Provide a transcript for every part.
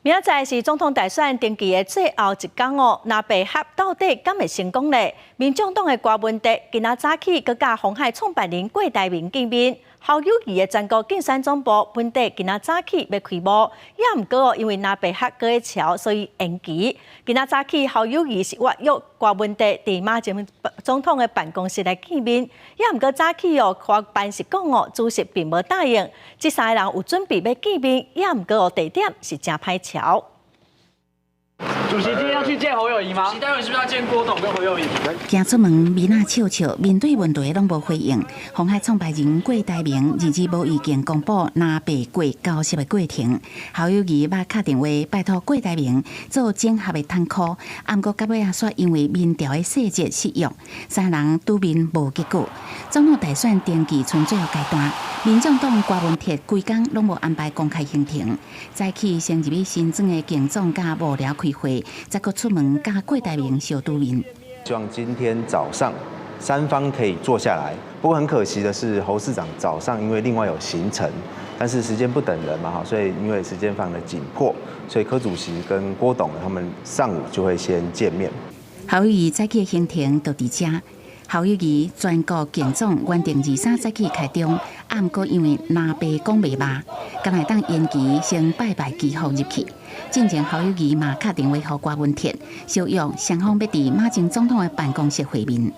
明仔載是總統大選登記的最後一工哦，藍白合到底敢會成功咧？民眾黨的柯文哲今仔早起閣佮鴻海創辦人郭台銘見面，侯友宜的全國競選總部本底今仔早起欲開幕，也毋過哦，因為藍白合閣咧喬，所以延期。今仔早起侯友宜是約約柯文哲佇馬前總統的辦公室來見面，也毋過早起哦，柯辦是講哦，主席並無答應，這三个人有準備欲見面，也毋過哦，地點是誠歹喬。主席今天要去見侯友宜嗎？待會是不是要見郭董跟侯友宜？行出門，面仔笑笑，面對問題攏無回應。鴻海創辦人郭台銘二日無意見公布藍白郭交涉的過程。侯友宜捌敲電話拜託郭台銘做整合的窗口，毋過到尾仔煞因為民調的細節失約，三人拄面無結果。總統大選登記賰最後階段，民眾黨柯文哲規工攏無安排公開行程，早起先入去新莊的競總佮幕僚開會，才閣出門佮郭台銘相拄面。希望今天早上三方可以坐下來，不過很可惜的是，侯市長早上因為另外有行程，但是時間不等人嘛，哈，所以因為時間非常的緊迫，所以柯主席跟郭董他們上午就會先見面。侯友宜早起的行程就佇遮。侯友宜全國競總原定23早起開張，毋過因為藍白講袂捌，敢會當延期先拜拜祈福入去。進前侯友宜嘛敲電話予柯文哲，相約雙方欲佇馬前總統的辦公室會面。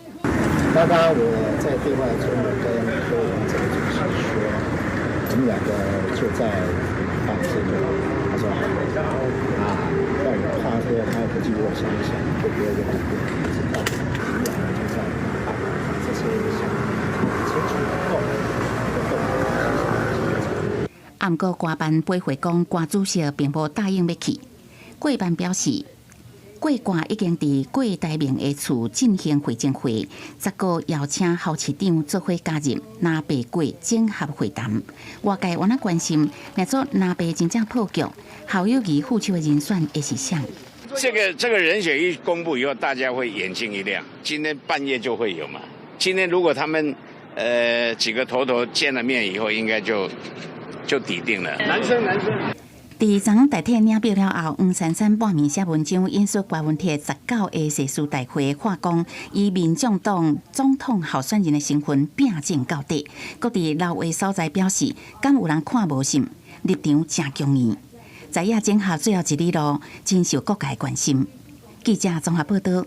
剛剛我在對話中跟柯文哲主席說，我們兩個就在房間裡。他說好，啊，但我怕說他回去如果想一想，會不會有改變？不知道。我們兩個就在把這些想清楚以後，毋過郭辦回覆講，郭主席並無答應欲去。郭辦表示，郭郭已經佇郭台銘的厝進行會前會，十號邀請侯市長做伙加入藍白郭整合會談。外界原來關心，若做藍白真正破局，侯友宜副手的人選會是誰？這個人選一公布以後，大家會眼睛一亮。今天半夜就會有嘛。今天如果他們幾個頭頭見了面以後，應該就底定了。男生，男生。佇昨昏代替領表了後，黃珊珊半暝寫文章引述柯文哲19的誓師大會話講，以民眾黨總統候選人的身份拚戰到底。閣佇留話所在表示，敢有人看無信，立場誠強硬。在野整合最後一里路，真受各界關心。記者綜合報道。